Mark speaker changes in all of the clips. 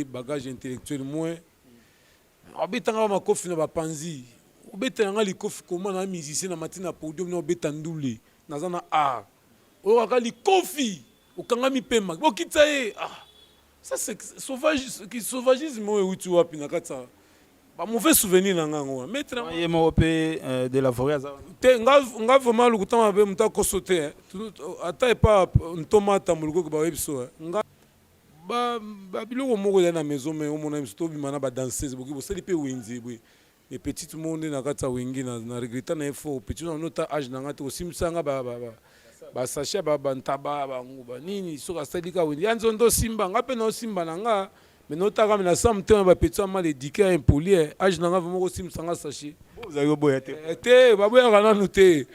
Speaker 1: Bagage intellectuel moins obetanga ba makofi na ba panzi obetela nga likofi koma na musicien na mati na podium na obeta ndule naza na art oyokaka likofi okangami pema bokitisa ye ah ça c'est sauvage ki sauvagisme oyo ewuti wapi na kati ya ba mauvais souvenir na nga yango wana maître
Speaker 2: ye moko pe euh, de la forêt aza
Speaker 1: te nga nga vraiment lokuta mabe moto akoso te ata epa ntoma ata molukoki bayebi biso nga Ba ba biloko moko ezali na maison mais omona biso tobima na ba danseuse boki bosali pe wenze boye mais petite moko nde na kati ya wenge na, na regretta na ye fort petite wana nota age na nga te kosimbisa nga ba ba ba ba sachet ba ba ntaba ba nguba nini soki asali ka wenze ya nzondo simba nga pe na osimba na nga mais notaka mais na sa motema ba petit ya mal éduqué ya impoli eh, age na nga vraiment kosimbisa nga sachet
Speaker 2: ozali koboya te
Speaker 1: eh, te baboyaka nanu te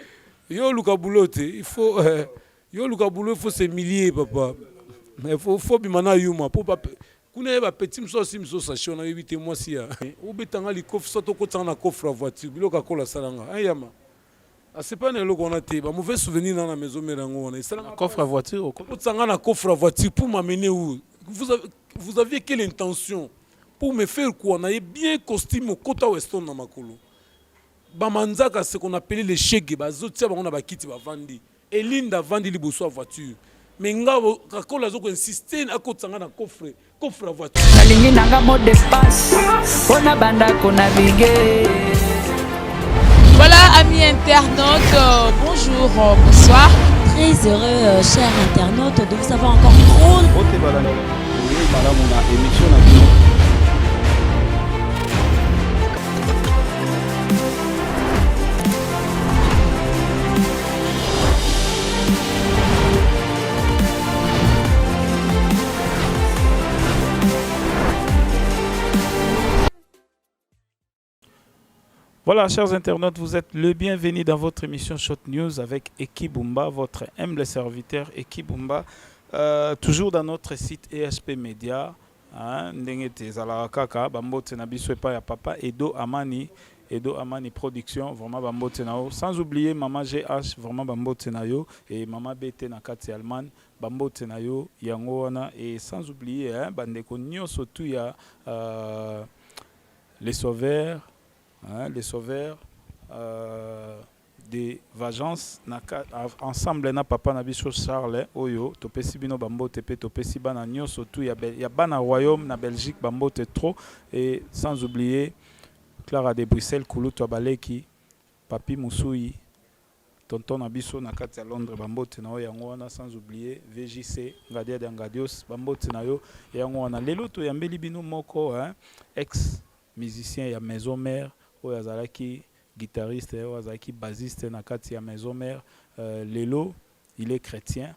Speaker 1: yo oluka boulot te il faut eh, Yo luka boulot il faut s'humilier papa. Il faut faut bima na yuma po ba kuna ye ba petit mususu asi mususu sachet wana yebi te mwasi ya obeta nga likofi soit okotisa nga na coffre ya voiture biloko akola asala nga hein yama asepa na eloko wana te ba mauvais souvenir na na maison mère yango wana esala
Speaker 2: nga coffre ya voiture
Speaker 1: okotisa nga na coffre ya voiture pour m'amener où vous avez, vous aviez quelle intention pour me faire quoi na ye bien costume okota Weston na makolo ba manzaka ce qu'on appelait les chegue bazotia bango na bakiti bavandi Elinda avandi liboso ya voiture mais nga kakol azo ko insister akotisa nga na coffre coffre ya voiture.
Speaker 3: Nalingi nanga mot de passe pona banda ko naviguer.
Speaker 4: Voilà, amis internautes, euh, bonjour, euh, bonsoir.
Speaker 5: Très heureux, euh, chers internautes, de vous avoir encore trop.
Speaker 2: Voilà, chers internautes, vous êtes le bienvenu dans votre émission Shot News avec Eki Bumba, votre humble serviteur Eki Bumba. Euh, toujours dans notre site ESP Media. Hein, ndenge te ezalaka kaka bambote na biso epai ya papa Edo Amani Edo Amani production vraiment bambote na yo sans oublier mama GH vraiment bambote na yo et mama BT na kati ya Allemagne bambote na yo yango wana et sans oublier hein, bandeko nyonso tout ya euh, les sauveurs hein, les sauveurs euh, de vagence na ensemble na papa na biso Charles oyo topesi bino ba mbote pe topesi bana nioso tout ya, ya bana royaume na Belgique ba mbote trop et sans oublier Clara de Bruxelles kulutu ya baleki Papy Musuyi tonton na biso na kati ya Londres ba mbote na yo yango wana sans oublier VJC Ngadia dia Ngadios ba mbote na yo yango wana lelo toyambeli bino moko hein, ex musicien ya maison mère oyo azalaki guitariste oyo azalaki basiste na kati ya maison mère lelo il est chretien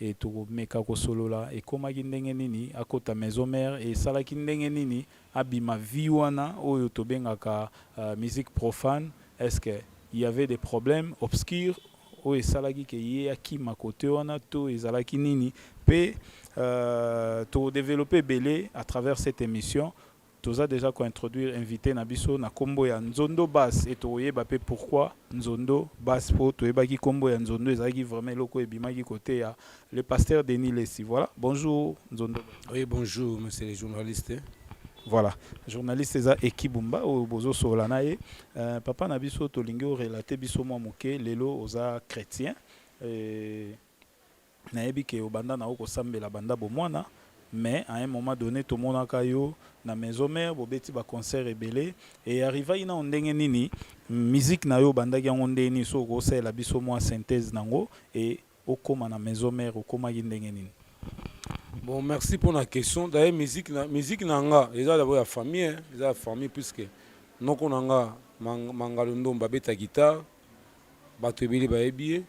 Speaker 2: et toko meka kosolola ekomaki ndenge nini akota maison mère et esalaki ndenge nini abima vie wana oyo tobengaka musique profane est ce que il y avait des problèmes obscurs oyo esalaki ke ye akima cote wana to ezalaki nini pe toko developper ebele à travers cette emission Toza dejà ko introduire invite na biso na kombo ya Nzondo Bass et tokoyeba pe pourquoi Nzondo Bass po toyebaki kombo ya Nzondo ezalaki vraiment eloko oyo ebimaki cote ya le pasteur Denis Lessi. Voilà, bonjour Nzondo
Speaker 1: Bass. Oui bonjour monsieur le journaliste.
Speaker 2: Voilà, journaliste eza Eki Bumba oyo bozo solola na ye. Euh, papa na biso tolingi o relater biso mwa moke lelo oza chretien et Nayebi ke obanda na yo kosambela banda bomwana mais à un moment donne tomonaka yo na maison mère bobeti ba concert ebele e arrivaki nao ndenge nini musique na yo obandaki yango ndenge nini soki okosalela biso mua synthèse nango et okoma na maison mère okomaki ndenge nini?
Speaker 1: Bon merci pona question d'ailleurs musique na musique na nga eza d'abord ya famille hein eza ya famille puisque noko na nga Mangalo Ndombe abeta guitare batu ebele bayebi ye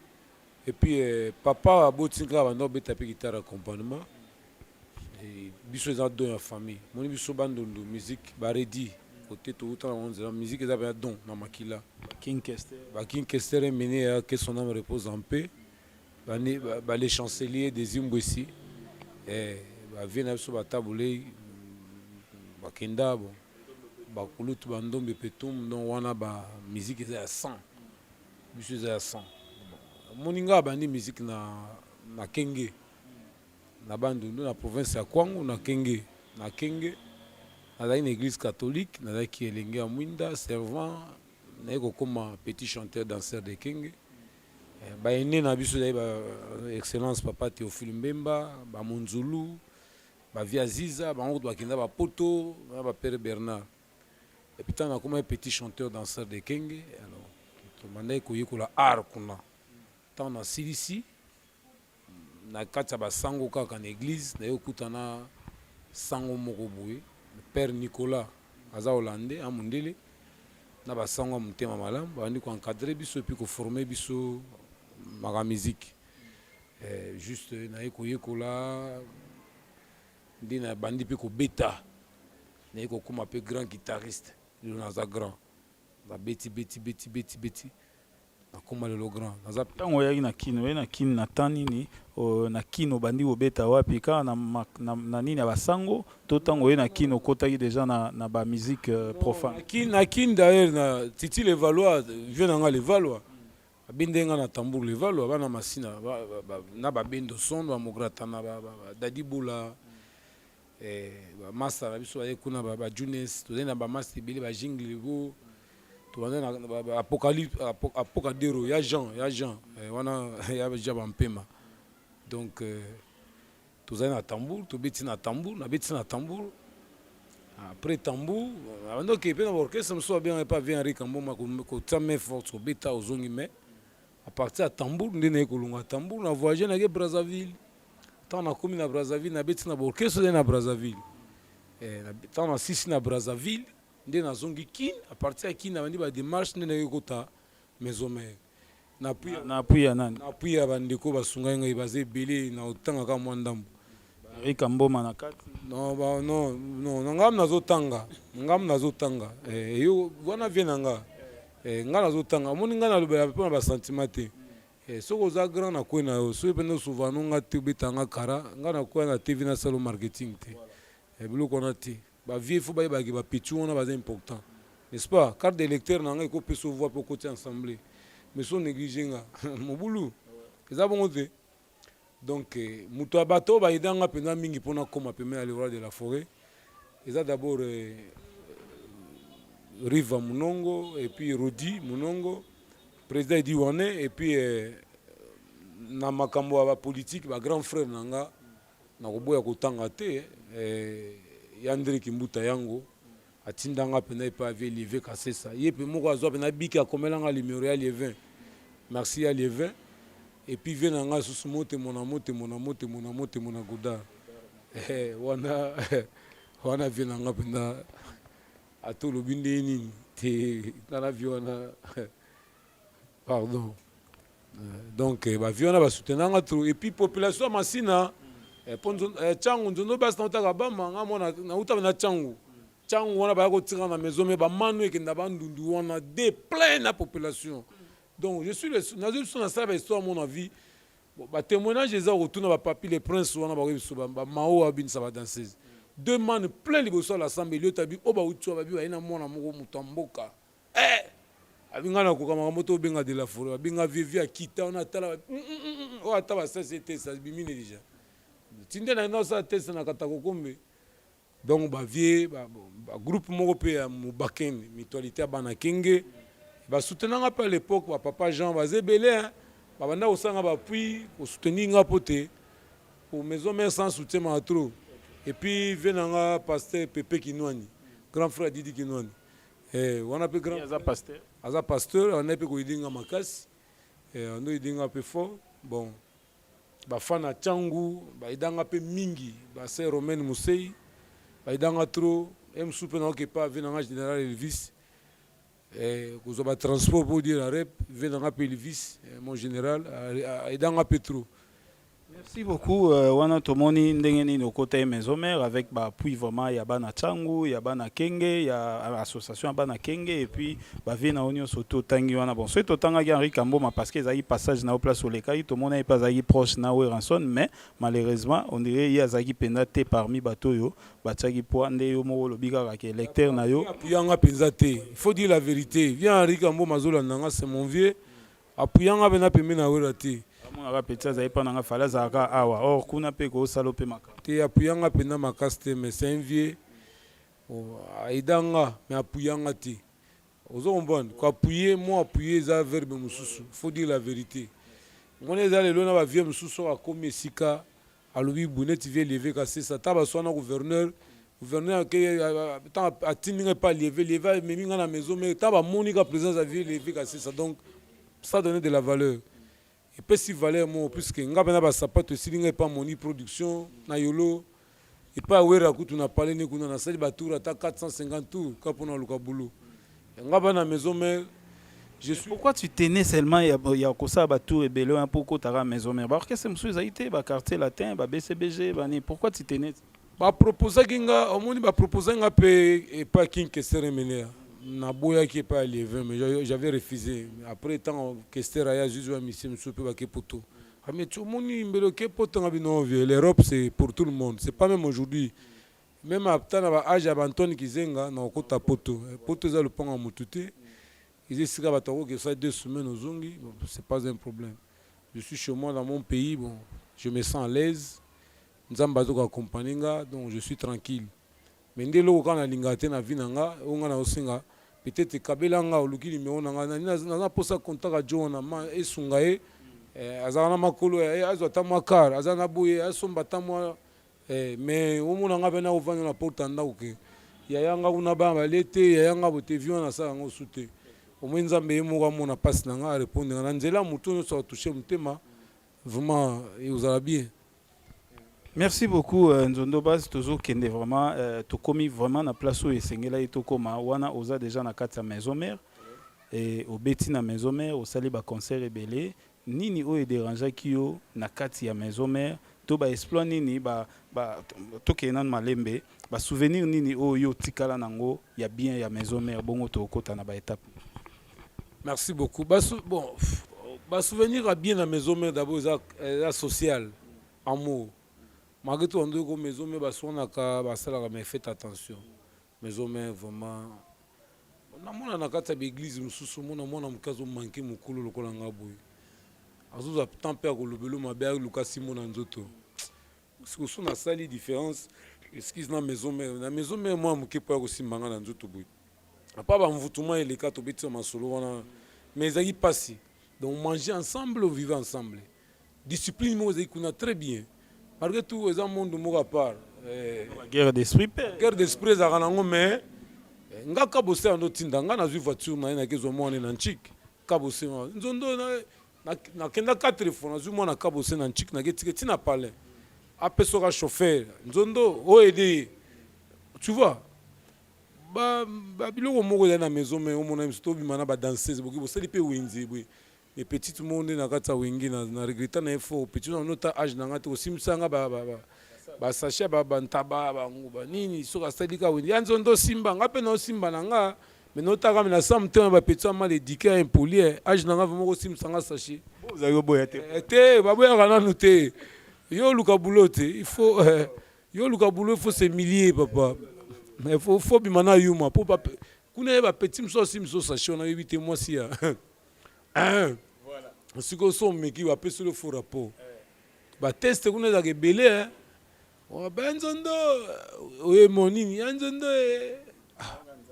Speaker 1: Et puis papa aboti nga abanda kobeta pe guitare accompagnement biso eza don ya famille omoni biso bandundu musique ba redi kote towuta na bango nzela musique eza penza don na makila
Speaker 2: King Kester
Speaker 1: ba King Kester Emeneya que son ame repose en paix ba, ba les chanceliers des Imbwesi eh, ba vieux na biso ba Tabu Ley bakenda bon bakulutu ba Ndombe Petum donc wana ba musique eza ya sang Biso eza ya sang. Omoni nga abandi musique na na Kenge na Bandundu na province ya Kwango na Kenge. Na Kenge, nazalaki na église catholique, nazalaki elenge ya mwinda, servant, naye kokóma petit chanteur danseur de Kenge. Baene na biso ezali ba excellence papa Théophile Mbemba, bamonzulu, bavie Aziza, bango kutu bakenda bapoto na bapère Bernard. Et puis ntango nakomaki petit chanteur danseur de Kenge, alors tobandaki koyekola art kuna. Ntango nasilisi na kati ya basango kaka na église, naye kokutana sango moko boye, père Nicolas, aza hollandais, amundele, na basango ya motema malamu, babandi koencadrer biso et puis koformer biso maka musique. Juste naye koyekola nde nabandi mpe kobeta, naye kokóma mpe grand guitariste. Lelo naza grand, nabeti beti beti beti beti, nakóma lelo grand, naza.
Speaker 2: Ntango oyaki na Kino, oye na Kino na temps nini? Na Kino obandi kobeta wapi? Kaka na nini ya basango to ntango oye na Kino okotaki déjà na bamusique profane?
Speaker 1: Na Kine d'ailleurs, na Titi Levaloi, vieux na nga Levaloi, abende nga na tambour. Levaloi, bana Masina na babendo son, bamogratana, badadi bula, bamasta na biso baye kuna, bajunes, tozali na bamasta ebele, bajingle bo tobanda na apocalypse, apocadero ya Jean, ya Jean wana, ya Jean bampema. Donc tozali na tambour, tobeti na tambour, nabeti na tambour. Après tambour, abandi okee mpe na baorchestre mosusu, babengaka epa vieux Henri Kamboma, kotia main forte, kobeta, ozongi. Mais à partir ya tambour nde naye kolonga tambour, na voyage, nake Brazzaville. Ntango nakomi na Brazzaville, nabeti na baorchestre ozali na Brazzaville. Ntango nasisi na Brazzaville nde nazongi Kine. À partir ya Kine, nabandi badémarche nde nayaki kota Maison Mère.
Speaker 2: Na appui ya nani?
Speaker 1: Na appui ya bandeko basungai ngai, baza ebele, na otanga kaka mwa ndambo.
Speaker 2: Rika Mboma na kati?
Speaker 1: Non, ba, non, non, na ngai nazotanga, ngai nazotanga yo wana, vieux na nga, ngai nazotanga. Omoni, ngai nalobela mpo na basentiment te. Soki oza grand, nakwe na yo. Soki mpenza osuvano nga te, obetanga kara, ngai nakwya na TV, nasala marketing te. Biloko wana te. Bavieux faut bayebaki bapetits wana baza important, n'est-ce pas? Carte d'électeur na ngai ekopesa voix mpe okoti assemblée, mais so néglige nga, mobulu eza bongo te. Donc moto ya bato oyo bayedanga mpenza mingi mpona koma pembeni ya le roi de la forêt eza d'abord Riva Munongo et puis Rodi Munongo, président Edi Wane, et puis na makambo ya bapolitique, bagrand frère na nga, nakoboya kotanga te, ya Ndre Kimbuta. Yango atindanga mpenza epai avie Lieve Kasesa, ye mpe moko azwa mpenza biki, akomelanga numero ya Lievin. Merci ya Lievin. Et puis vieux na nga susu, motemo na motemo na motemo na motemo na Godard, wana wana vieux na nga mpenza, ata olobi nde nini te, nga na vieux wana, pardon. Donc bavieux wana basoutenanga trop. Et puis population ya Masina, mpo Ntiangu nzondo basi nautaka bama nga mwana nauta na Ntiangu. Ntiangu wana baya kotika na maison, mais bamanu ekenda bandundu wana de plein na population. Donc je suis nazwi biso, nasala bahistoire mo na vie. Bon, batémoignage eza kotuna bapapi le prince wana, bakoyi biso bamao abinisa badanseuse, deux man plein liboso ya l'assemblée. Oyo tabi oyo bauti wa babi baye na mwana moko, moto ya mboka, abi ngai nakoka makambo to obenga de la forêt, babenga vieux, vieux akita wana, atala oyo, ata basasi etesa bimine déjà tinde na osala teste na kata kokombe. Donc bavieux, bagroupe moko mpe ya mobakene, mutualité ya bana Kenge, basoutenanga mpe à l'époque, bapapa Jean baza ebele, babanda kosanga baappui, kosoutenir nga mpo te pour Maison Mère sans soutien maka trop. Et puis vieux na nga pasteur Pepe Kinwani, grand frère Didi Kinwani, wana mpe grand.
Speaker 2: Aza pasteur?
Speaker 1: Aza pasteur, wana mpe koyede nga makasi, ando yede nga mpe fort. Bon, bafana Ntiangu bayedanga mpe mingi, baser Romaine Musei bayedanga trop. E mosusu mpe naoke pa vieux na nga général Elvis, kozwa batransport mpo dire rep, vieux na nga mpe Elvis, mon général, ayedanga mpe trop.
Speaker 2: Merci beaucoup. Wana tomoni ndenge nini okota ye Maison Mère avec baappui vraiment ya bana Ntiangu, ya bana Kenge, ya association ya bana Kenge, et puis bavieux na yo nyonso to otangi wana. Bon, soki totangaki Henri Kamboma parce que ezalaki passage na yo, place olekaki, tomona ye mpe azalaki proche na Werrason, mais malheureusement on dirait ye azalaki mpenza te parmi bato oyo batiaki poids. Nde yo moko olobi kaka ke lecteur na yo.
Speaker 1: Appuyanga mpenza te, il faut dire la vérité. Vieux Henri Kamboma azolanda nga, c'est mon vieux, appuyanga mpenza pembeni na Wera te.
Speaker 2: Omonaka petit azali mpa nanga, Fally azalaka awa, or kuna mpe koosala mpe makambo.
Speaker 1: Te, apuyanga mpenza makasi te, mais c'est un vieux aidanga, mais apuyanga te. Ozo comprendre? Koappuyer mo, appuyer eza verbe mosusu. Faut dire la vérité. Ngona eza lelo na bavieux mosusu oyo akomi esika, alobi boye neti vieux Lieve Kasesa. Ata baswana gouverneur, gouverneur ntango atindi ngai epa Lieve, Lieve amemi ngai na maison, mais ntango bamoni ka présence ya vieux Lieve Kasesa, donc ça donne de la valeur, epesi valeur moko, puisque nga mpenza basapato esili ngai epa Moni Production na Yolo, epai Awera kutu na palene kuna, nasali batour ata 450 tour ka mpona luka bulu nga mpa na maison mère. Je suis
Speaker 2: Pourquoi tu tenais seulement ya kosala batour ebele wana mpo okotaka maison mère? Baorchestre mosusu ezali te, baquartier latin, babcbg, bani? Pourquoi tu tenais?
Speaker 1: Baproposaki nga, omoni, baproposaki nga mpe epai King Kester Emeneya, naboyaki. Epai ya Lievin, mais j'avais refusé. Après, ntango Kester aya, azwi ya misie mosusu mpe bake poto. Ah, mais tu omoni mbele oke poto, nga bino vieux, l'Europe, c'est pour tout le monde. C'est pas même aujourd'hui, même ata na baage ya baantoine Kizenga na kokota poto. Poto eza lopango ya motu te, eza esika bato akoki osala 2 semaines, ozongi. Bon, c'est pas un problème. Je suis chez moi dans mon pays, bon, je me sens à l'aise. Nzambe azoka accompagne nga, donc je suis tranquille. Mais nde eloko kaka nalingaka te na vie na nga, oyo nga naosenga, peut-être ekabela nga, oluki numéro na nga, naza mposa contact ya jo wana, ma esunga ye. Azalaka na makolo, azwa ata mwa car, aza na boye, asomba ata mwa. Mais omona nga mpe na ovanda na porte ya ndako ke yaya nga kuna bana balie te, yaya nga bo te. Vi wana asala yango su te. Omoi Nzambe ye moko amona mpasi na nga, arépondre nga na nzela motu nyonso atouche motema. Vraiment, ekozala bien.
Speaker 2: Merci beaucoup, Nzondo Base. Tozokende vraiment, tokomi vraiment na place oyo esengelaki tokóma. Wana oza déjà na kati ya maison mère e, obeti na maison mère, osali baconcert ebele. Nini oyo edérangeaki yo na kati ya maison mère, to baexploit nini ba, tokende nanu malembe, basouvenir nini oyo yo otikala nango ya bien ya maison mère? Bongo tokokɔta na baétape.
Speaker 1: Merci beaucoup. Bon, basouvenir ya bien na maison mère, d'abord eza social, amour. Malgré tout, andoi ko maison mère baswanaka, basalaka, mais faites attention. Maison mère vraiment, namona na kati ya baeglise mosusu, omona mwana moke azomanke mokolo lokola nga boye, azozwa temps mpe ya kolobela mabe, aluka simo na nzoto. Sikoso nasali différence, excuse, na maison mère. Na maison mère, mwana moke mpo ya kosimba nga na nzoto boye, apa bamvutuma eleka, tobetisa masolo wana, mais ezalaki mpasi. Donc manger ensemble, vivre ensemble, discipline moko ezalaki kuna très bien. Malgré tout, eza monde moko à part.
Speaker 2: Guerre d'esprit mpe.
Speaker 1: Guerre d'esprit ezalaka nango, mais nga ka bose yango tinda nga nazwi voiture na ye, nakezwa mwana na ntike kabose nzondo. Nakenda quatre fois, nazwi mwana kabose na ntike, nake tike ntina palin, apesoka chauffeur nzondo oyo aide ye, tu vois. Babiloko moko ezali na maison, mais omona biso tobima na badanseuse, boki bosali mpe wenze boye. Mais petite moko nde na kati ya wenge na regreta na ye fort. Petite wana ota age na nga te, kosimbisa nga basachet, bantaba bango banini. Soki asali ka wenze ya nzondo, osimba nga mpe naosimba na nga, mais naotaka me na sa motema. Bapetit ya mal éduqué, impoli, age na nga vraiment, kosimbisa nga sachet.
Speaker 2: Ozali oboya te?
Speaker 1: Te, baboyaka nanu te. Yo oluka boulot te, il faut yo oluka boulot, il faut s'humilier, papa. Il faut bima na yuma po kuna ye bapetit mosusu asimbi so sachet wana, oyebi te mwasi ya sikoyo so omeki, bapesi yo faux rapport. Bateste kuna ezalaka ebele. Banzondo oyemo nini ya nzondo,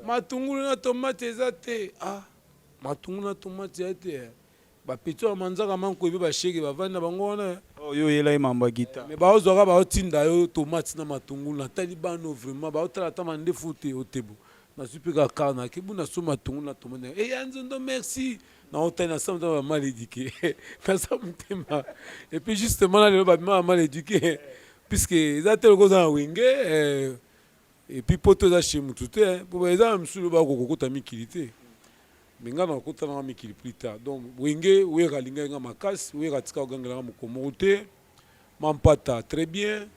Speaker 1: matungulu na tomate eza te. Matungulu na tomate eza te. Bapetit ya manzaka manko ebe, bashege bavandi na bango wana.
Speaker 2: Oyo oyela ye mambo ya guitare.
Speaker 1: Mais baozwaka, baotinda yo tomate na matungulu. Natali bano vraiment, baotala ata mandefu te. Otebo nazwi mpe kaka nakebu naso matungulu na tomate e ya nzondo, merci. Naotali na sa motema, bamal éduqué na sa motema. Et puis justement na lelo babima bamal éduqué, puisque eza te lokola oza na wenge. Et puis poto eza chez mutu te, po eza na mosusu bakokokota mikili te, mais nga nakota nanga mikili plus tard. Donc wenge, Wera alingaki nga makasi. Wera atika kogangelanga moko moko te. Mampata très bien,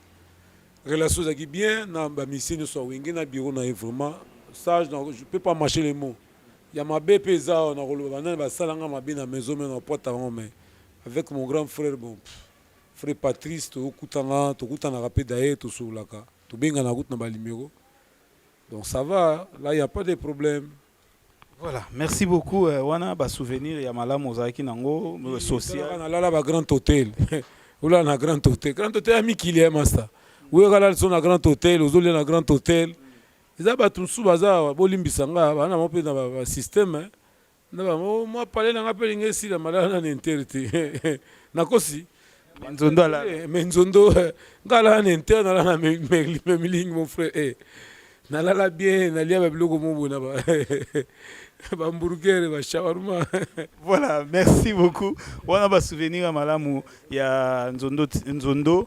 Speaker 1: relation ezalaki bien na bamisie nyonso ya wenge na bureau na ye. Vraiment sage, je peux pas mâcher les mots. Ya mabe mpe eza awa, na koloba banani basalanga mabe na maison mère, na pwata bango. Mais avec mon grand frère, bon, pff, frère Patrice, tokutana, tokutanaka mpe d'ailleurs, tosololaka, tobengana kutu na banuméro. Donc ça va, là y a pas de problème.
Speaker 2: Voilà, merci beaucoup. Wana basouvenir ya malamu ozalaki nango social.
Speaker 1: Nalala bagrand hôtel, olala na Grand Hôtel. Grand Hôtel ya mikili ya masta, oyokala so na Grand Hôtel, ozolia na Grand Hôtel. Eza bato mosusu baza awa, bolimbisa nga, bana mo mpe na basystème na bango. Mwa pale nanga mpe elingi esila, malala nani inter te, nakosi?
Speaker 2: Nzondo alala.
Speaker 1: Mais nzondo nga alala na inter, nalala na Memling, mon frère. Nalala bien, nalia babiloko mo boye na bahamburger, bashawarma.
Speaker 2: Voilà, merci beaucoup. Wana basouvenir ya malamu ya Nzondo, Nzondo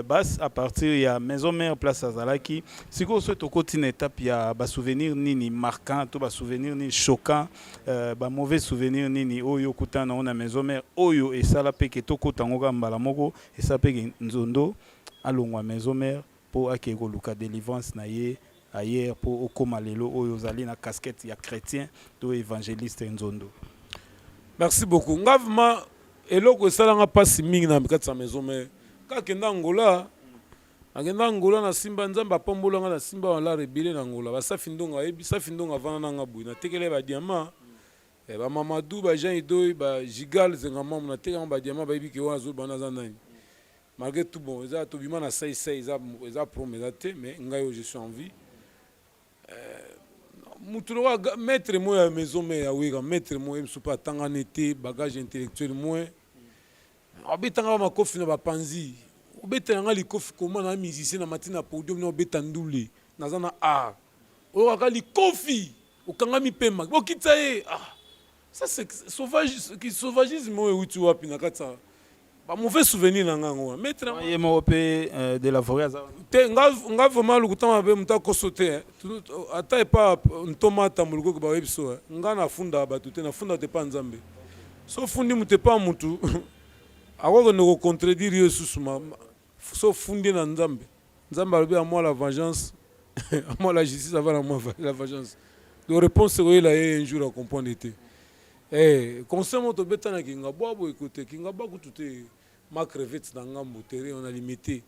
Speaker 2: Bas, à partir ya Maison Mère, place azalaki. Sikoyo so tokoti na étape ya basouvenir nini marquant to basouvenir nini choquant, bamauvais souvenir nini oyo okutana nango na Maison Mère, oyo esala mpe ke tokota yango kaka mbala moko, esala mpe ke Nzondo alongwa Maison Mère mpo akei koluka délivrance na ye ailleurs, mpo okóma lelo oyo ozali na casquette ya chrétien to évangéliste Nzondo?
Speaker 1: Merci beaucoup. Nga vraiment, eloko esalanga mpasi mingi na kati ya Maison Mère, kaka kenda Angola. Akenda Angola na simba, Nzambe apambolanga na simba malare ebele na Angola. Basafi Ndongo ayebi, Safi Ndongo avanda nanga boye, natekela ye badiamant, bamamadou, bajean Idoi, bagigal Zengamamu, natekango badiamant, bayebi ke wana azobana aza nani. Malgré tout, bon, eza tobima na saisai, eza problème eza te, mais ngai oyo je suis en vie. Mutu lokola maître mo ya Maison Mère ya Wera, maître mo ye mosusu mpe atangani te, bagage intellectuel moins, abetanga ba makofi na bapanzi. Obetela nga likofi koma na musicien na mati na podium na obeta ndule, naza na art, oyokaka likofi, okangami pema, bokita ye. Ah, ça c'est sauvage, sauvagisme oyo euti wapi na kati ya bamauvais souvenir na nga yango wana, maître.
Speaker 2: Ye moko mpe de la forêt aza wana.
Speaker 1: Te, nga vraiment, lokuta mabe, moto akoso te. Ata epa ntoma ata molukoki bayebi so nga nafunda bato te, nafunda te epa Nzambe. So ofundi moto epa motu, akokende kocontredire yo lisusu. So ofundi na Nzambe, Nzambe alobi: "À moi la vengeance, à moi la justice, avant à moi la vengeance." Donc réponse ekoyela ye un jour, acomprendre te. Conseil moko tobeta na Kinga bwa boye kote Kinga bwa kutu te, ma crevette na ngambo terrain on a limité.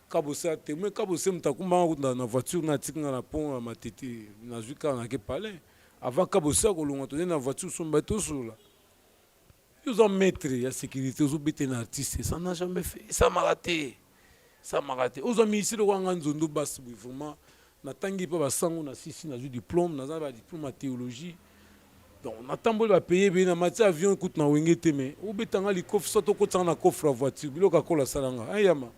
Speaker 1: Kabose atémoin, Kabose moto akumbanga kutu na voiture na atiki nga na pont ya Matete, nazwi kaka nake palais. Avant Kabose akolongwa, tozali na voiture somba, tosolola. Yo oza maître ya sécurité, ozobete na artiste, ça n'a jamais fait, esamaka te, esamaka te. Ozwa ministre lokola nga Nzondo Basi boye, vraiment natangi mpe basango na sisi, nazwi diplôme, naza na badiplôme ya théologie, donc natamboli bapaye ebele na mati avion kutu na Wenge te, mais obetanga likofi so tokotanga na coffre ya voiture, biloko akola asalanga ayama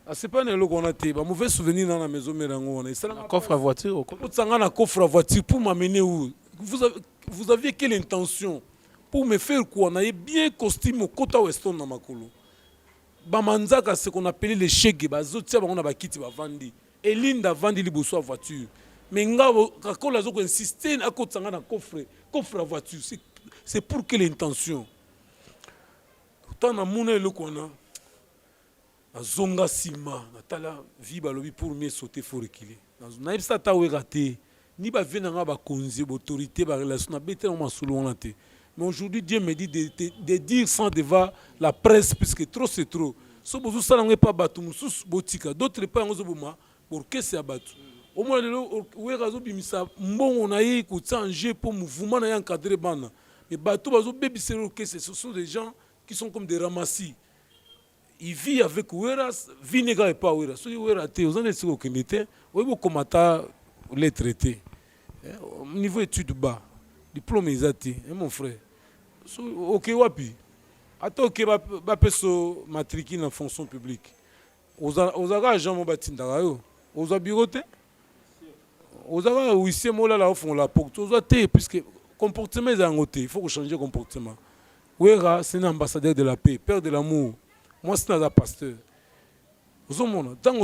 Speaker 1: asepa na eloko wana te. Bamauvais souvenir na Maison Mère yango wana esalanga.
Speaker 2: Coffre ya voiture?
Speaker 1: Okotanga na coffre ya voiture pour m'amener où? Vous aviez quelle intention? Pour me faire quoi? Naye bien costume, okota Weston na makolo, bamanzaka, ce qu'on appelait les shege, bazotia bango na bakiti, bavandi, Elinda avandi liboso ya voiture, mais nga kakola azo koinsiste akotisa nga na coffre ya voiture. C'est pour quelle intention? Ntango namona eloko wana, nazonga nsima, natala vie. Balobi pour mieux sauter, faut reculer. Nayebisa ata Wera te, ni bavie na nga, bakonzi, baautorité, barelation, nabetela ngo masolo wana te. Mais aujourd'hui, Dieu me dit de dire sans devant la presse, puisque trop c'est trop. So bozosala yango epa bato mosusu, botika. D'autre epa yango ozoboma orchestre ya bato. Omona lelo Wera azobimisa mbongo na ye kotia en jeu mpo mouvement na ye encadre bana, mais bato bazobebisela orchestre, ce sont des gens qui sont comme des ramassis. Il vit avec Wera, vi ne kaka epa Wera. Soki Wera te, oza na esika okende te, oyebi okoma ata lettre te, niveau étude bas, diplôme eza te, mon frère. So oke wapi? Ata oke, bapesa matricule na fonction publique, ozalaka agent mo batindaka yo, ozwa bureau te, oza kaka huissier mo olala, ofongola porte, ozwa te, puisque comportement eza yango te. Il faut changer comportement. Wera, c'est un ambassadeur de la paix, père de l'amour. Mwasi naza pasteur. Ozomona ntango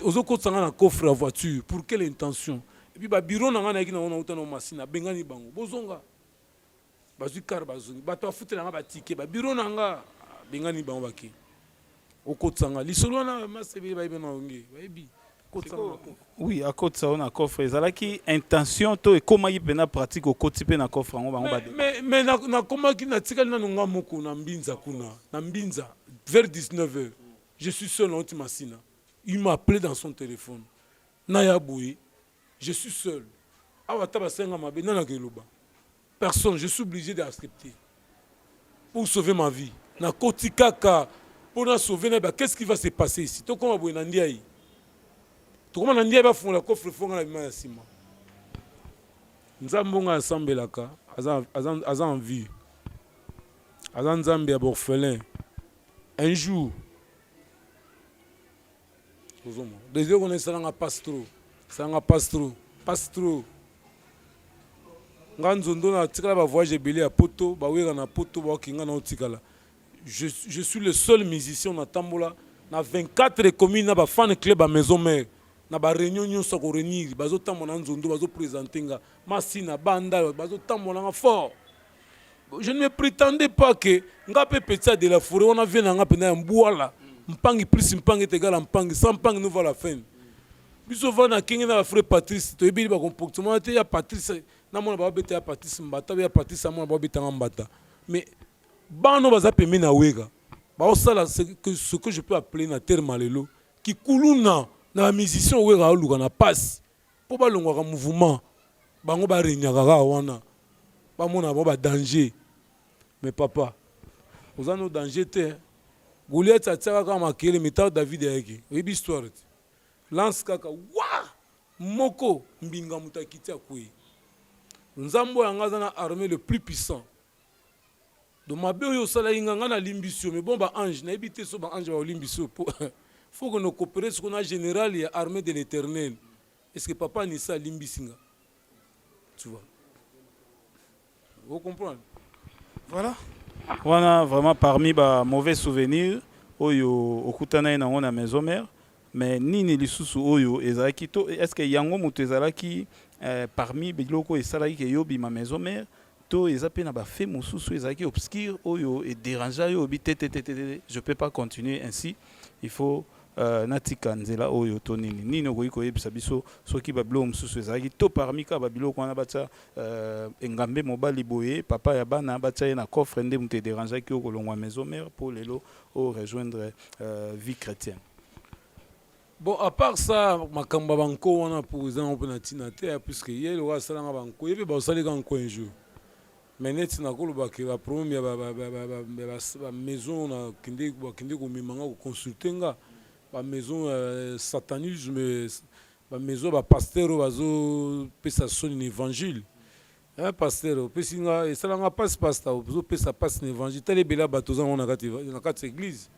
Speaker 1: ozokotisa nga na coffre ya voiture, pour quelle intention? Et puis babureau na nga nayaki nango, nauta na masina, abengani bango, bozonga. Bazwi car, bazongi. Bato bafutela nga batike, babureau na nga, abengani bango, bake. Okotisa nga lisolo wana, masebele bayebi na onge bayebi.
Speaker 2: Oui, akotisa yo na coffre, ezalaki intention to ekomaki mpena pratique, okoti mpe na coffre yango, bango?
Speaker 1: Mais nakomaki, natikali nano nga moko na Mbinza kuna, na Mbinza vers 19 heures. Je suis seul, nauti Masina. Il m'a appelé dans son téléphone, naya boye, je suis seul awa, ata basenga mabe nanaka eloba. Personne, je suis obligé d'accepter pour sauver ma vie. Nakoti kaka mpo na sauver na ba, qu'est-ce qui va se passer ici? Tokóma boye na ndiaye, tokóma na ndiaye, bafungola coffre fonga na bima ya nsima. Nzambe onga asambelaka aza en vie, aza Nzambe ya baorphelin. Un jour ozomona désir kuna esalanga passe trop, esalanga passe trop, passe trop. Nga nzondo natikala bavoyage ebele ya Poto, baweka na Poto, baokinga na otikala. Je suis le seul musicien natambola na 24 commune na bafan club ya Maison Mère, na baréunion nyonso ya koréunir, bazotambola na nzondo, bazoprésente nga Masina, banda bazotambola nga fort. Je ne me prétendais pas que nga mpe petit de la forêt wana vie na nga mpenza ya mbwala mpangi plus mpangi est égal à mpangi, sans mpangi nous va la fin. Biso vana kenge na bafrère Patrice, toyebi bacomportement te ya Patrice. Namona babeta ya Patrice mbata, ya Patrice amona babetanga mbata, mais bana baza pembeni na Weka baosala ce que je peux appeler na terme lelo kikuluna na bamusicien. Weka aoluka na pasi mpo balongwaka mouvement, bango baregnaka kaka wana, bamona bango badanger. Mais papa, oza no danger te. Goliath atiaka kaka makele, mais David ayaki, oyebi histoire te, lance kaka wa moko, mbinga moto akiti, akwei. Nzambe oyo yanga aza na armée le plus puissant. Donc mabe oyo osalaki nga, nga nalimbisi yo, mais bon, baange nayebi te so baange baolimbisi yo po faut que nocoopérer siko na général ya armée de l'Éternel. Est ce que papa Nisa alimbisi nga? Tu vois, vous comprendre?
Speaker 2: Voilà, wana vraiment parmi ba mauvais souvenirs oyo okutana ye nango na Maison Mère. Mais nini lisusu oyo ezalaki to est ce que yango moto ezalaki parmi biloko esalaki ke yo bima Maison Mère, to eza mpe na bafe mosusu ezalaki obscure oyo edérangea yo, obi te te te te, je peux pas continuer ainsi, il faut natika nzela oyo, to nini nini okoki koyebisa biso soki babiloko mosusu ezalaki, to parmi kaka babiloko wana batya engambe mobali boye, papa ya bana, batya ye na coffre, nde moto edérangeaki yo kolongwa Maison Mère mpo lelo oyo rejoindre vie chrétienne?
Speaker 1: Bon, à part ça, makambo ya banko wana mpo eza yango mpe na ntina te, puisque ye lokola asalanga banko, ye mpe baosalika nko un jour. Mais neti nakolobake baproblème ya bamaison, bakende komema nga koconsulte nga, bamaison satanisme, bamaison ya bapasteur oyo bazopesa soni na évangile. Pasteur opesi nga, esalanga mpasi. Pasteur ozopesa mpasi na évangile, tala ebele ya bato oza nango na kati ya église.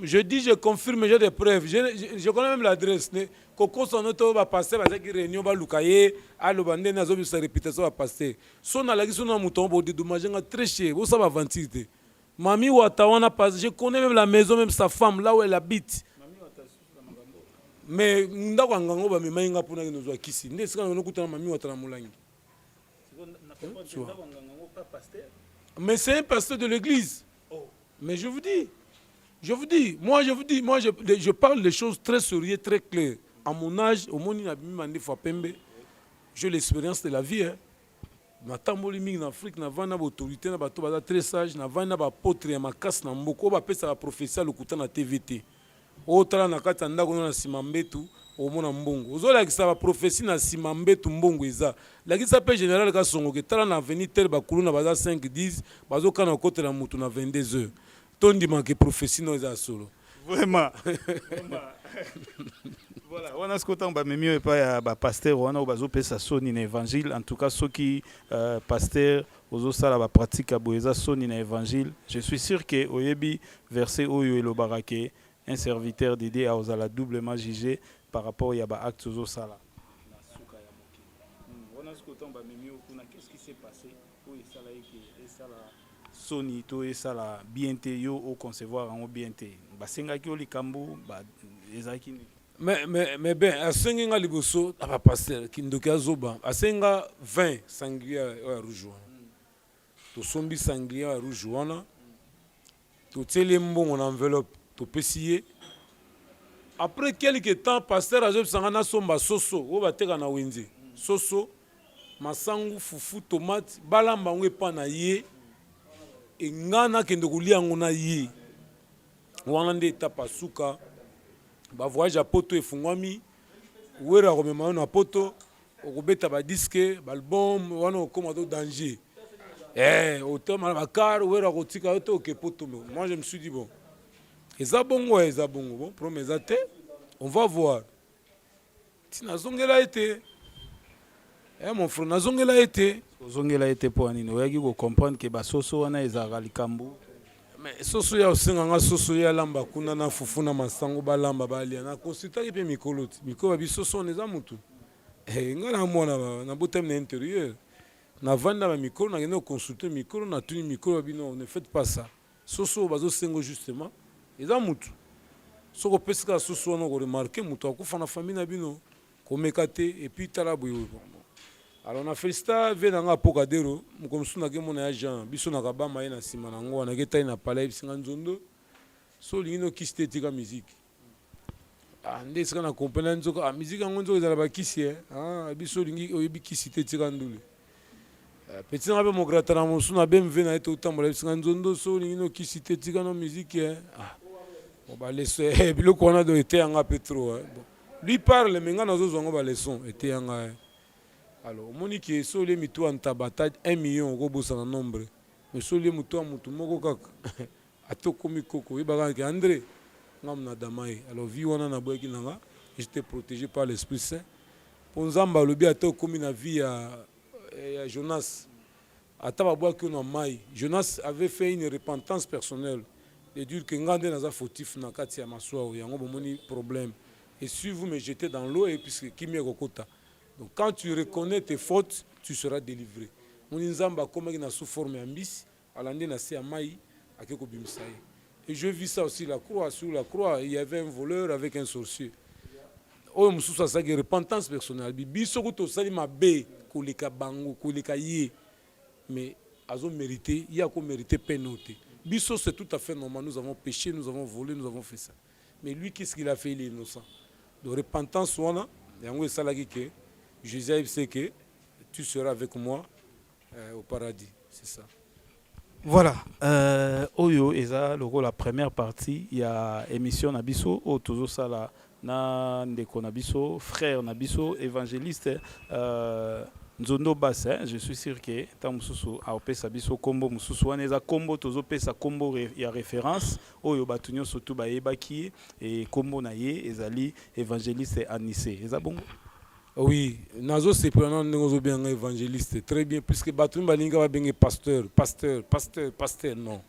Speaker 1: Je dis, je confirme, j'ai des preuves. Je connais même l'adresse. Kokosa no to bapasteur bazalaki réunion, baluka ye aloba ndenge azobisa réputation ya pasteur. So nalaki so na moto yango, bodédommage nga très cher. Bosala aventure te. Mami Wata wana, je connais même la maison, même sa femme, là où elle habite. Mais ndako ya ngango bamemai nga mpona nozwa kisi, nde esika nokutana Mami Wata na molangi. Mais c'est un pasteur de l'église. Mais je vous dis, je vous dis, moi je vous dis, moi je parle des choses très sérieuses, très claires. À mon âge, au monde mandefu pembe, j'ai l'expérience de la vie. Hein. Natamboli mingi na Afrique, navandi na baautorité, na bato baza très sage, navandi na baapôtre ya makasi na mboka oyo bapesaka prophétie ya lokuta na TV te. Oyo otala na kati ya ndako no na nsima mbetu, omona mbongo, ozolakisa baprophétie na nsima mbetu, mbongo eza. Lakisa mpe général Kasongo ke tala na avenue tel, bakuluna baza 5 10, bazokana kokotela motu na 22 heures, tondimaka prophétie no eza ya solo.
Speaker 2: Vraiment, voilà, wana sikoyo ntango bamemi oyo epai ya bapasteur wana oyo bazopesa soni na évangile, en tout cas soki pasteur ozosala bapratique ya boye, eza soni na évangile. Je suis sûr ke oyebi verset oyo elobaka ke un serviteur de Dieu aozala doublement jugé par rapport ya baacte ozosala na suka ya mokili. Wana sikoyo ntango bamemi yo kuna, qu'est-ce qui s'est passé oyo esala eke esala soni to esala bien te, yo oconcevoir yango bien te? Basengaki yo likambo, ezalaki nini?
Speaker 1: Mais ben asengi nga liboso na bapasteur, kindoki azoba, asengi nga 20 sanglier oyo ya rouge wana. Tosombi sanglier ya rouge wana, totieli ye mbongo na enveloppe, topesi ye. Après quelque temps, pasteur azobisa nga nasomba soso oyo bateka na wenze, soso, masangu, fufu, tomate, balamba yango epa na ye, e nga nakende kolia yango na ye. Wana nde etape asuka. Bavoyage ya Poto efungwami, Wera akomema yo na Poto, okobeta badisque, baalbum wana, okóma to danger. Eh, otema na bakar wera kotika yo te oke poto. Moi, je me suis dit, bon, eza bongo, eza bongo, bon, problème eza te, on va voir. Ti nazongela ye te. Eh, mon frère, nazongela ye te.
Speaker 2: Ozongela ye te mpo ya nini? Oyaki kocomprendre ke basoso wana ezalaka likambo?
Speaker 1: Mais soso ya osenga nga, soso ye alamba kuna na fufu na masango, balamba balia. Na consultaki mpe mikolo ti mikolo babi soso wana eza motu. Eh, nga na mwana nabotami na intérieur, navandi na bamikolo, nakende koconsulte mikolo, natuni mikolo, babi non, ne faites pas ça. Soso oyo bazosenga justement eza motu. Soki opesi kaka soso wana, okoremarquer moto akufa na famille na bino, komeka te. Et puis tala boye. Alors na félicita ve na nga Apokadero. Moko mosusu nakemona ya Jean, biso na kabama ye na nsima nango wana ketali na palais, ayebisinga: "Nzondo, so olingi nokisi te, etika musique." Ah, nde esika na comprendre nzoka, ah, musique yango nzoka ezala bakisi. E ah, biso olingi oyebi kisi te, etika ndule. Petit nanga mpe mograta na mosusu na BMV na ye, totambola, yebisinga: "Nzondo, so olingi nokisi te, etika no musique." Ah, bon, baleçon, biloko wana do eteyanga mpe trop. Bon, lui parle, mais nga nazozwa yango baleçon, eteyanga. Alors omoni ke so olie mitu ya ntaba ata 1 million, okobosana nombre, mais so olie motu ya motu moko kaka, ata okomi koko, oyebaka ke André ngamu na dama ye. Alors vie wana naboyaki na nga, j'étais protégé par l'Esprit Saint, mpo Nzambe alobi ata okomi na vie ya Jonas, ata babwaki yo na mai. Jonas avait fait une repentance personnelle de dire que nga nde naza fautif na kati ya masuwa oyo, yango bomoni problème, et si vous me jetez dans l'eau, et puisque kimia ekokota. Donc quand tu reconnais tes fautes, tu seras délivré. Moni Nzambe akomaki na sous forme ya mbisi, alandi na se ya mai, ake kobimisa ye. Et je vis ça aussi, la croix. Sur la croix, il y avait un voleur avec un sorcier. Oyo mosusu asalaki repentance personnelle, biso kutu tosali mabe koleka bango, koleka ye, mais azomérite, ye akomérite peine te. Biso, c'est tout à fait normal, nous avons péché, nous avons volé, nous avons fait ça, mais lui, qu'est-ce qu'il a fait? Il est innocent. Donc repentance wana, yango esalaki ke Jésus ayebisi ke tu seras avec moi au paradis, c'est ça.
Speaker 2: Voilà, oyo eza lokola première partie ya émission na biso oyo tozosala na ndeko na biso, frère na biso, évangéliste Nzondo Bass, hein. Je suis sûr que ntango mosusu aopesa biso kombo mosusu wana, eza kombo tozopesa, kombo ya référence oyo bato nyonso tu bayebaki ye, e kombo na ye ezali évangéliste Anise. Eza bongo?
Speaker 1: Oui, nazosepela nano ndenge ozobenga évangéliste, très bien, puisque bato mi balingi babenge pasteur, pasteur, pasteur, pasteur, non.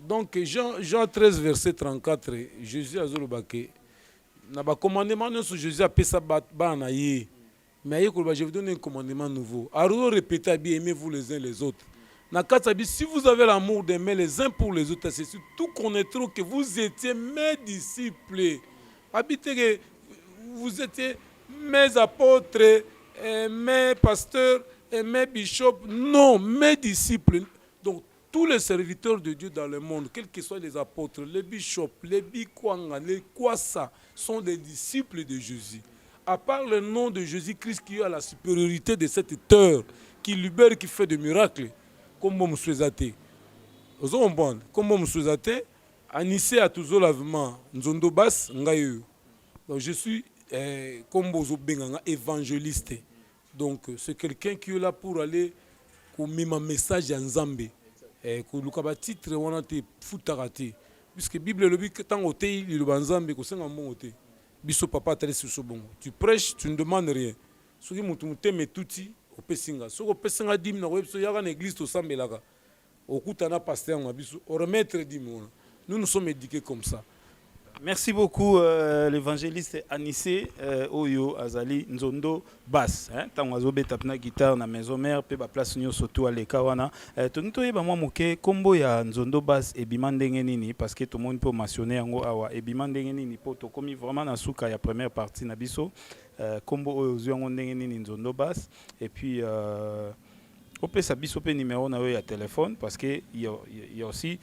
Speaker 1: Donc Jean 13 verset 34, Jésus azoloba ke na bacommandement nyonso Jésus apesa bana na ye, mais aye koloba: "Je vous donne un commandement nouveau." Azo répéter, abi: "Aimez-vous les uns les autres." Na kati abi: "Si vous avez l'amour d'aimer les uns pour les autres, c'est surtout connaîtront que vous étiez mes disciples." Abi te que vous étiez mes apôtres, mes pasteurs, et mes bishops. Non, mes disciples. Donc, tous les serviteurs de Dieu dans le monde, quels que soient les apôtres, les bishops, les bikwanga, les kwasa, sont des disciples de Jésus. À part le nom de Jésus-Christ qui a la supériorité de cette terre, qui libère, qui fait des miracles, comme mosusu eza te. Ozo comprendre? Comme mosusu eza te, Anissé a toujours lavement, Nzondo Bass, ngai oyo. Donc je suis, comme bozobenga, évangéliste. Donc c'est quelqu'un qui est là pour aller komema message ya Nzambe. Koluka batitre wana te, futaka te, puisque Bible elobi ntango oteyi liloba Nzambe, kosenga mbongo te. Biso papa atalisi biso bongo: tu prêches, tu ne demandes rien. Soki motu motema etuti, opesi nga. Soki opesi nga dîme, nakoyebi biso yaka na église, tosambelaka, okutana pasteur na biso, oremettre dîme wana. Nous, nous sommes éduqués comme ça.
Speaker 2: Merci beaucoup, l'évangéliste Anissé, oyo azali Nzondo Bass, hein, tango azobeta na guitare na Maison Mère pe ba place nyonso tu aleka wana. Toni toyeba mwa moke kombo ya Nzondo Bass ebima ndenge nini, parce que tomoni mpo mentionner yango awa. Ebima ndenge nini? Po tokomi vraiment na suka ya première partie na biso. Kombo oyo ozwi yango ndenge nini, Nzondo Bass? Et puis opesa biso mpe numéro na yo ya téléphone, parce que y a aussi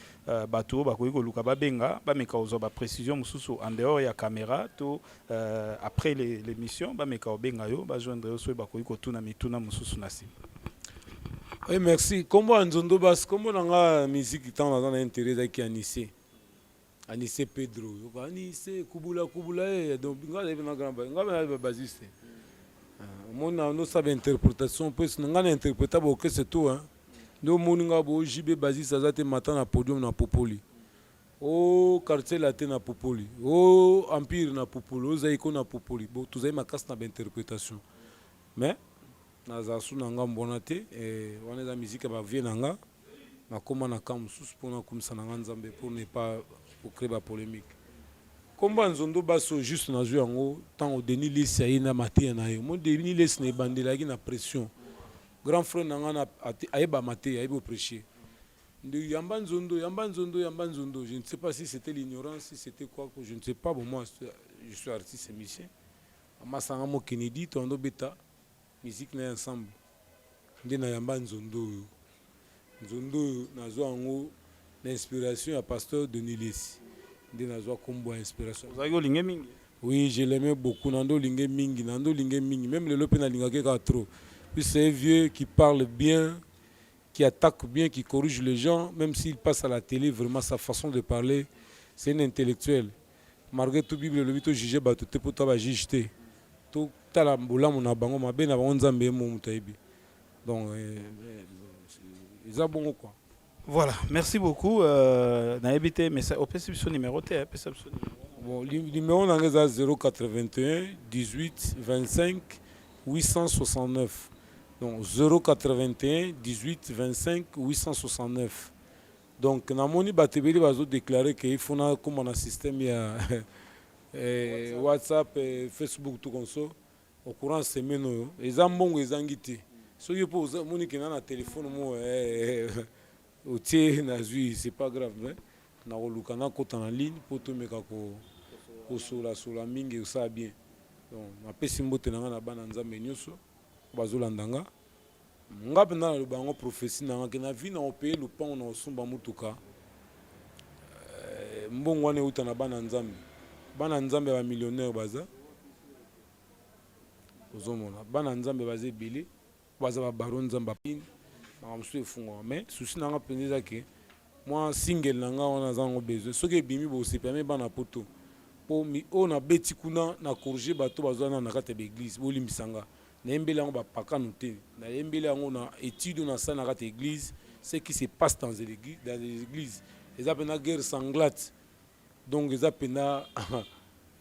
Speaker 2: bato oyo bakoki koluka babenga, bameka kozwa baprécision mosusu en dehors ya caméra to après l'émission, bameka kobenga yo, bajoindre yo soki bakoki kotuna mituna mosusu na nsima.
Speaker 1: Oui, merci. Kombo ya Nzondo Bass, kombo na nga musique ntango naza na intérêt ezalaki Anissé, Anissé Pedro. Yoka Anissé kubula kubula ye. Donc nga nayebi na grand, nga na bassiste, omoni na nosala bainterprétation mpo nga na interpréta baorchestre tout, hein. Nde omoni nga bo JB Basis aza te mata na podium na popoli. O Quartier Latin na popoli. O Empire na popoli. O Zaiko na popoli. Bon, tozali makasi na ba interpretation. Mais nazala su na ngambo wana te. Eh, wana eza musique ya ba vieux na nga. Nakoma na camp mosusu mpo nakumisa na nga Nzambe pour ne pas créer ba polémique. Kombo ya Nzondo Baso juste nazwi yango ntango Denis Lessi aye na mateya na ye. Omoni Denis Lessi na ebandelaki na pression. Grand frère na nga ayeba mateya, ayebi koprêcher. Nde yamba nzondo, yamba nzondo, yamba nzondo. Je ne sais pas si c'était l'ignorance, si c'était quoi, je ne sais pas. Bon, moi, je suis artiste et musicien. Masanga mo Kennedy, toando beta musique na ye ensemble. Nde na yamba nzondo oyo. Nzondo oyo nazwa yango na inspiration ya pasteur Denis Lessi. Nde nazwa kombo ya inspiration.
Speaker 2: Ozalaki olinge mingi?
Speaker 1: Oui, je l'aimais beaucoup. Nando olinge mingi, nando olinge mingi. Même lelo pe nalingaki kaka trop. Puis c'est un vieux qui parle bien, qui attaque bien, qui corrige les gens, même s'il passe à la télé, vraiment sa façon de parler, c'est un intellectuel. Malgré tout, Bible elobi to juger bato te po to ba juge te. To tala bolamu na bango, mabe na bango Nzambe ye mo moto ayebi. Donc eza bongo quoi.
Speaker 2: Voilà, merci beaucoup. Nayebi te, mais opesi biso numéro te, pesa biso numéro.
Speaker 1: Bon, numéro na nga eza 081 18 25 869. Donc 081 18 25 869. Donc namoni bato ebele bazo déclarer que il faut nakóma na système ya WhatsApp, Facebook, tout comme ça. Au courant semaine oyo eza mbongo ezangi te. Soki mpo omoni ke na na telefone mo otie nazwi, c'est pas grave, mais nakoluka nakota na ligne mpo tomeka kosolasola mingi, osala bien. Donc napesi mbote na nga na bana Nzambe nyonso bazolanda nga. Nga mpenza naloba yango, prophétie na nga ke na vie na opeye lupango na osomba motuka, mbongo wana euta na bana Nzambe. Bana Nzambe ya bamillionnaire baza, ozomona bana Nzambe baza ebele, baza babaro Nzambe, makambo mosusu efungwaka. Mais souci na nga mpenza eza ke mwa single na nga wana aza yango besoin. Soki ebimi, bosepela bana poto mpo oyo nabeti kuna na corriger bato bazwa nano na kati ya baeglise. Bolimbisa nga, nayembeli yango bapakano te, nayembeli yango na étude oyo nasala na kati ya église. Ce qui se passe dans les églises eza mpenza guerre sanglante. Donc eza mpenza,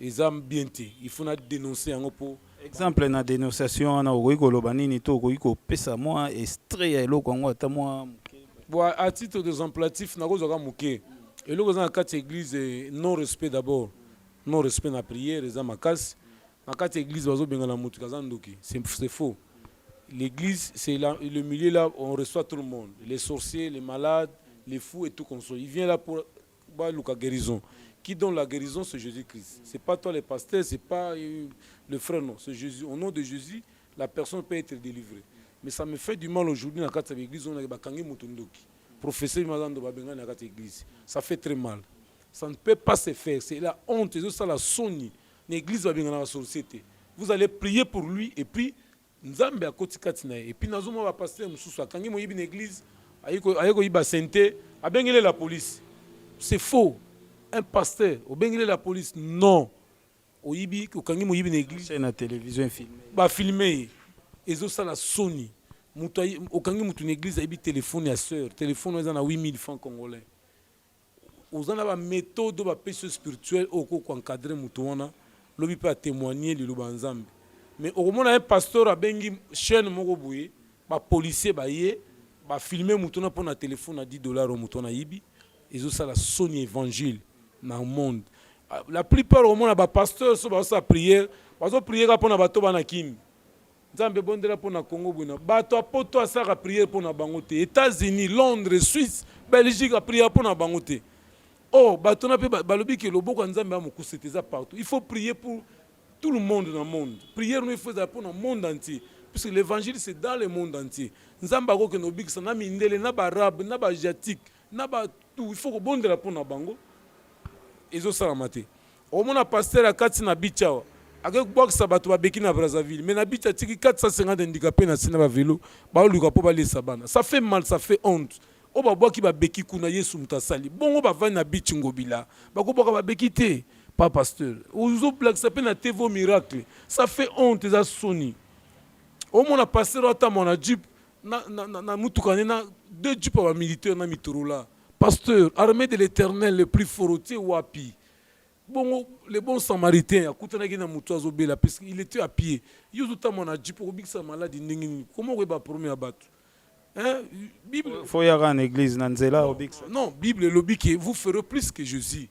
Speaker 1: eza bien te, il faut na dénoncer yango mpo
Speaker 2: Exemple na dénonciation wana, okoki koloba nini to okoki kopesa mwa extrait ya eloko yango, ata mwa moke?
Speaker 1: Bon, à titre d'exemplatif, nakozwaka moke. Eloko eza na kati ya église, non respect d'abord, non respect na prière eza makasi na kati ya église. Bazobengana motu kaza ndoki, c'est faux. L'église, c'est le milieu là on reçoit tout le monde, les sorciers, les malades, les fous et tout comme ça. Il vient là pour baluka guérison. Qui donne la guérison, c'est Jésus-Christ. C'est pas toi le pasteur, c'est pas le frère, non, c'est Jésus. Au nom de Jésus, la personne peut être délivrée. Mais ça me fait du mal aujourd'hui, na kati ya l'église on a bakangi moto ndoki, professeur mazando babengani na kati ya église. Ça fait très mal, ça ne peut pas se faire, c'est la honte, ezosala soni. Na église babengana basorcier te. Vous allez prier pour lui et puis Nzambe akoti kati na ye. Et puis nazomona bapasteur mosusu akangi moyibi na église, aye koyiba sente, abengeli la police. C'est faux. Un pasteur obengeli la police, non. Oyibi, okangi moyibi na église
Speaker 2: na télévision filmé.
Speaker 1: Bafilme ye, ezosala soni. Moto okangi motu na église ayebi telefone ya sœur, telefone oyo eza na 8000 francs congolais. Oza na baméthode oyo bapesi yo spirituel oyo okoki koencadre moto wana, lobi mpe atémoigne liloba ya Nzambe. Mais okomona ye pasteur abengi chaîne moko boye, bapolicier baye, bafilme moto wana mpo na telefone na 10 $ oyo moto wana ayibi. Ezosala soni évangile na monde. La plupart okomona bapasteur so bazosala prière, bazoprie kaka mpona bato bana kini. Nzambe ebondela mpo na Congo bwina. Bato ya poto asalaka prière mpo na bango te. États-Unis, Londres, Suisse, Belgique, aprière mpo na bango te. Or bato na mpe balobi ke loboko ya Nzambe ya mokuse te, eza partout. Il faut prier pour tout le monde na monde. Prière no il faut ezala mpo na monde entier, puisque l'évangile, c'est dans le monde entier. Nzambe akokende kobikisa na mindele, na baarabe, na baasiatique, na batu. Il faut kobondela mpo na bango, ezosalama te. Omona pasteur akati na beach awa, ake kobwakisa bato babeki na Brazzaville, mais na beach atiki 450 handicapé na ntina bavelo, baoluka mpo balesa bana. Ça fait mal, ça fait honte. Oyo babwaki babeki kuna, Yesu moto asali bongo. Bavandi na beach Ngobila, bakobwaka babeki te. Pa pasteur ozolakisa mpe na TV miracle, ça fait honte, eza soni. Omona pasteur oyo atambola na jeep na mutuka ne na Deux jeep ya bamilitaire na mitorola. Pasteur, armée de l'Éternel le plus fort, otie wapi? Bongo le bon Samaritain akutanaki na moto azobela, puisque il était à pied. Yo ozotambola na jeep, okobikisa maladi ndenge nini? Comment okoyeba problème ya bato, hein? Bible
Speaker 2: Fo yaka na église, na nzela obikisa.
Speaker 1: Non, Bible elobi que vous ferez plus que Jésus.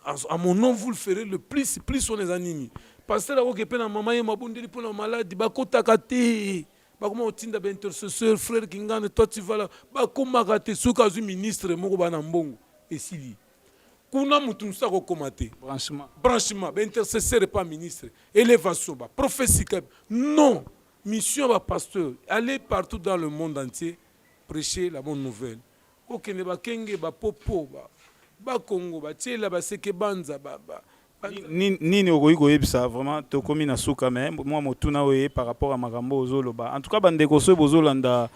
Speaker 1: À mon nom, vous le ferez le plus. Plus wana eza nini? Pasteur akoki mpe na mama ye mabondeli mpo na maladi, bakotaka te. Bakoma kotinda baintercesseur, frère Kingane, toi tu vas là, bakomaka te. Soki azwi ministre moko, bana mbongo esili kuna, motu mosusu akokoma te.
Speaker 2: Branchement.
Speaker 1: Branchement, baintercesseur epa ministre, élévation, baprophétie. Non, mission ya bapasteur, aller partout dans le monde entier, prêcher la bonne nouvelle. Okende bakenge, bapopo, bakongo, batiela, baseke, banza
Speaker 2: Nini okoki koyebisa? Vraiment, tokomi na suka, mais mwa motuna oyo par rapport à makambo ozoloba. En tout cas, bandeko, soki bozolanda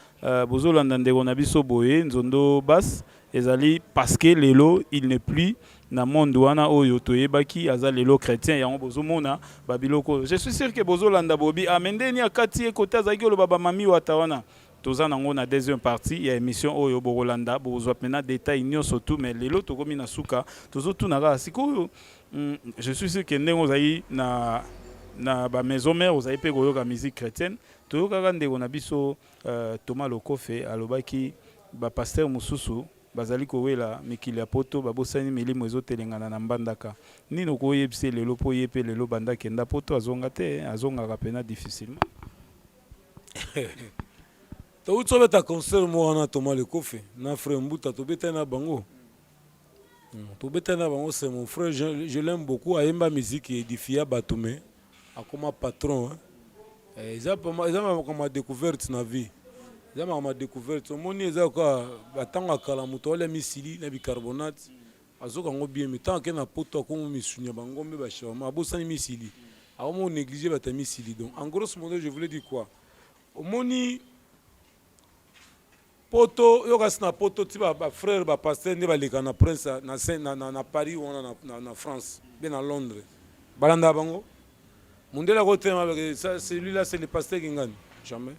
Speaker 2: ndeko na biso boye, Nzondo Bas, ezali parce que lelo il n'est plus na monde wana oyo toyebaki. Aza lelo chrétien, yango bozomona babiloko. Je suis sûr que bozolanda bobi, ah, mais ndeni akati ye kote azalaki oloba bamami wata wana. Toza nango na deuxième partie ya émission oyo, bokolanda, bokozwa mpena détail nyonso tu. Mais lelo tokomi na suka, tozotuna kaka sikoyo. Je suis sûr que ndenge ozali na bamaison mère, ozali mpe koyoka musique chrétienne. Toyokaka ndeko na biso Thomas Lokofe alobaki bapasteur mosusu bazali kowela mikili ya poto, babosani milimo ezotelengana na Mbandaka. Nini okoyebisa lelo mpo ye mpe lelo banda kenda poto azonga te, azongaka mpena difficilement?
Speaker 1: Touti obeta concert moko wana, Thomas Lekofe na frère Mbuta, tobetani na bango. Tobetani na bango. C'est mon frère, je l'aime beaucoup. Ayemba musique édifia bato, mais akoma patron, hein. Eza makambo ya découverte na vie, eza makambo ya découverte. Omoni, eza kaka batango ya kala, moto aolia misili na bicarbonate, azoka yango bien, mais ntango ake na poto, akoma misuni ya bangombe, bashawarma, abosani misili, akoma néglige bato ya misili. Donc, en grosso modo, je voulais dire quoi? Omoni poto, yo kasi na poto ti bafrère bapasteur nde baleka na prince na Paris wana, na France mpe na Londres, balandaka bango. Mondele akotema, celui-là, c'est le pasteur Kingani. Jamais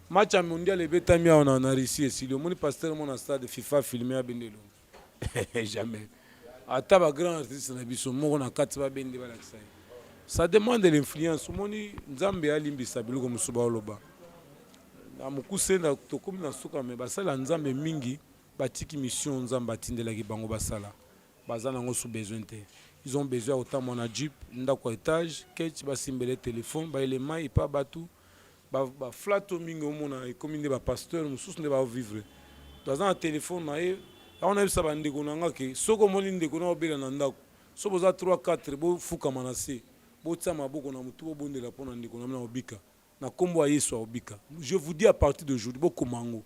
Speaker 1: match ya mondial ebetami awa na Russie esili, omoni pasteur mo na stade FIFA filme abende elongi? Jamais. Ata bagrand artiste na biso moko na kati babende balakisa ye. Ça demande de l'influence. Omoni, Nzambe alimbisa biloko mosusu baoloba na mokuse. Tokomi na suka, mais basala Nzambe mingi batiki mission Nzambe atindelaki bango basala. Baza nango su besoin te. Ils ont besoin ya kotambola na jeep, ndako ya étage, ketch, basimbele telefone, bayele mai epa bato baflato mingi. Omona ekomi nde bapasteur mosusu nde bavivre, aza na telefone na ye. Yango nayebisa bandeko na nga ke soki omoni ndeko na obela na ndako, so boza 3 4, bofukama na se, botia maboko na motu, bobondela mpo na ndeko na bino, obika na nkombo ya Yesu, aobika. Je vous dis, à partir d'aujourd'hui, bokoma yango.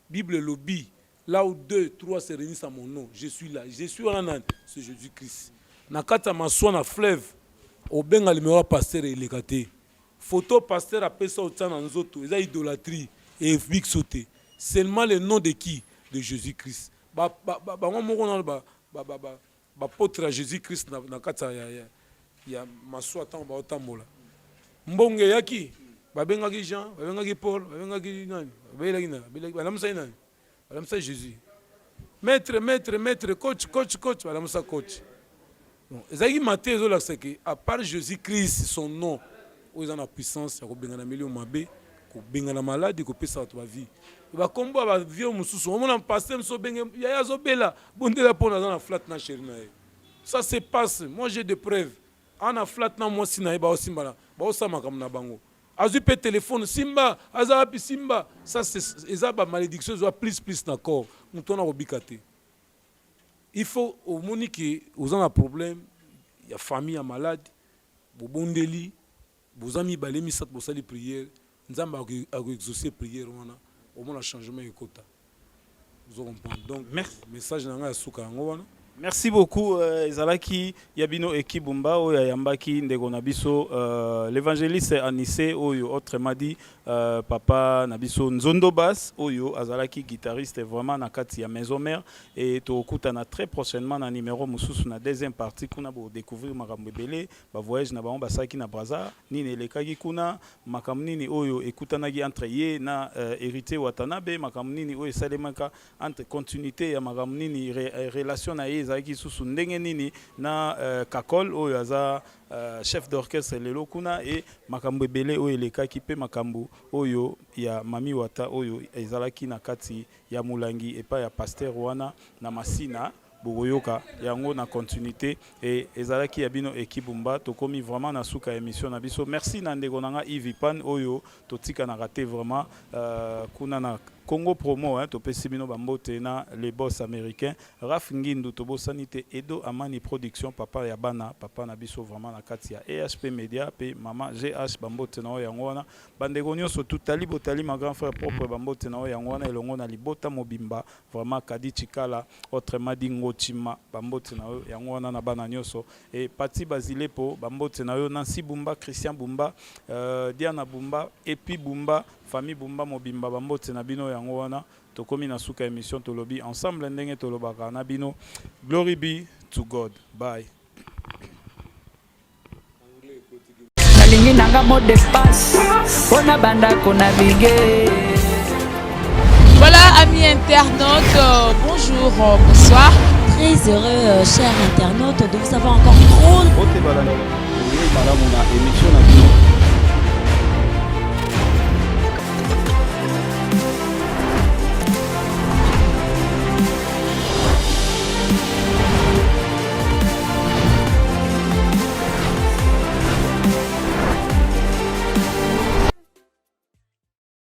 Speaker 1: Bible elobi: là où deux trois se réunissent à mon nom, je suis là. Je suis wana nani? C'est Jésus Christ. Na kati ya maswa na fleuve, obenga numéro ya pasteur, eleka te. Photo pasteur apesa otia na nzoto eza idolâtrie, ebikso te. Seulement le nom de qui? De Jésus Christ. Bango moko nano baapôtre ya Jésus Christ na kati ya masuwa, ntango baotambola, mbongo eyaki, babengaki Jean, babengaki Paul, babengaki nani, babelaki nani, balamusaki nani? Balamusa Jésus. Maître, maître, maître, coach, coach, coach, balamusa coach. Donc ezalaki mate, ezolakisa ke à part Jésus Christ, son nom oyo eza na puissance ya kobengana milio mabe, kobengana maladi, kopesa bato bavie. Bakombo ya bavie mosusu, omona pasteur mosusu obenge yaya azobela, bondela mpona aza na flat na chéri na ye. Ça se passe, moi j'ai des preuves. Ana flat na mwasi na ye, baosimbana, baosala makambo na bango, azwi mpe telefone, simba aza wapi, simba. Ça, eza bamalédiction, ezwa plus plus na corps moto wana, kobika te. Il faut omoni ke oza na problème ya famille ya malade, bobondeli, boza mibale, misato, bosali prière, Nzambe akoexauce prière wana, omona changement ekota. Ozo comprendre? Donc
Speaker 2: Merci.
Speaker 1: message na ngai ya suka yango wana.
Speaker 2: Merci beaucoup ezalaki ya bino Ekibumba oyo ayambaki ndeko na biso l'évangéliste Anissé oyo, autrement dit papa na biso Nzondo Bass, oyo azalaki guitariste vraiment na kati ya Maison Mère. Et tokutana très prochainement na numéro mosusu, na deuxième partie. Kuna bo découvrir makambo ebele, ba voyage na bango basalaki na Brazza, nini elekaki kuna, makambo nini oyo ekutanaki entre ye na Héritier Watanabe, makambo nini oyo esalemaka entre continuité ya makambo nini, relation na ye ezalaki susu ndenge nini na Kakol oyo aza chef d'orchestre lelo kuna, e makambo ebele oyo elekaki, mpe makambo oyo ya Mami Wata oyo ezalaki na kati ya molangi epai ya pasteur wana na Masina. Bokoyoka yango na continuité. E ezalaki ya bino Ekibumba. Tokomi vraiment na suka ya émission na biso. Merci na ndeko na nga Ivi Pan oyo totikanaka te vraiment kuna na Congo Promo, hein, topesi bino bambote na les boss américains Raf Ngindu. Tobosani te Edo Amani Production, papa ya bana, papa na biso vraiment na kati ya EHP Media, mpe mama GH, bambote na oyo yango wana. Bandeko nyonso tutali botali, ma grand frère propre, bambote na oyo yango wana elongo na libota mobimba vraiment. Kadi Chikala, autrement dit Ngochima, bambote na oyo yango wana na bana nyonso. E Pati Bazilepo, bambote na yo. Nancy Bumba, Christian Bumba, Diana Bumba, Epi Bumba, famille Bumba mobimba, bambote na bino yango wana. Tokomi na suka émission. Tolobi ensemble ndenge tolobaka na bino: glory be to God. Bye.
Speaker 3: Nalingi nanga mot de passe mpona bandako navigue.
Speaker 4: Voilà, amis internautes, bonjour, bonsoir.
Speaker 5: Très heureux, chers internautes, de vous savoir encore trop
Speaker 2: Ote balani, oyei malamu na émission na bino.